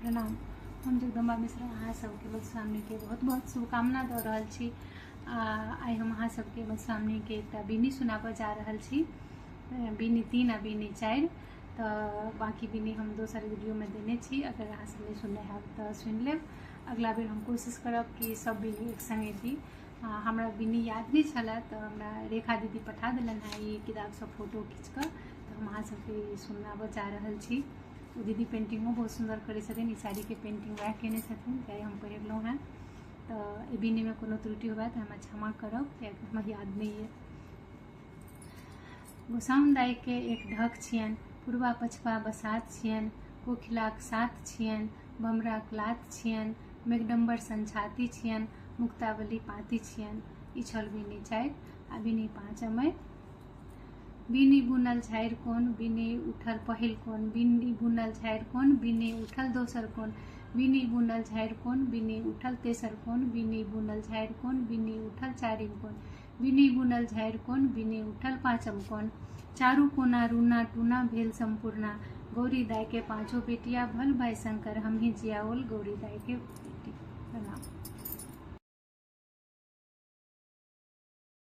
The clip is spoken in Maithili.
प्रणाम। हम जगदम्बा मिश्रा अहाँ सबके मधुश्रावणीके बहुत बहुत शुभकामना दऽ रहल छी। आ आइ हम अहाँ सबके मधुश्रावणीके एकटा बीनी सुनाबऽ जा रहल छी, बीनी 3 आ बीनी 4। तऽ बाँकी बीनी हम दोसर वीडियोमे देने छी, अगर अहाँ सब नहि सुनने हैब तऽ सुनि लेब। अगला बेर हम कोशिश करब कि सब बीनी एक संगे दी। हमरा बीनी याद नहि छलै तऽ हमरा रेखा दीदी पठा देलनि हेँ ई किताबसँ फोटो खींच कऽ, तऽ हम अहाँ सबके सुनाबऽ जा रहल छी। ओ दीदी पेंटिंगो बहुत सुन्दर करै छथिन, ई साड़ीके पेंटिंग वएह केने छथिन जे हम पहिरलहुँ हेँ। तऽ एहि बीनीमे कोनो त्रुटि हुए तऽ हमरा क्षमा करब, कियाकि हमरा याद नहि यऽ। गोसाउन दाइके एक ढक छियनि, पुरबा पछबा बसात छियनि, कोखिलाक साथ छियनि, बमराक लात छियनि, मेघडम्बर सन छाती छियनि, मुक्तावली पाँति छियनि। ई छल बीनी 4 आ बीनी 5 अइ। बीनी बुनल झाड़ि कोन, बीनी उठल पहिल कोन, बीनी बुनल झाड़ि कोन, बीनी उठल दोसर कोन, बीनी बुनल झाड़ि कोन, बीनी उठल तेसर कोन, बीनी बुनल झाड़ि कोन, बीनी उठल चारिम कोन, बीनी बुनल झाड़ि कोन, बीनी उठल पाँचम कोन। चारू कोना रूना टूना भेल सम्पूर्णा, गौरी दाई के पाँचो बेटिया, भल भाई शंकर हमही जियाओल गौरी दाई के बेटी। प्रणाम।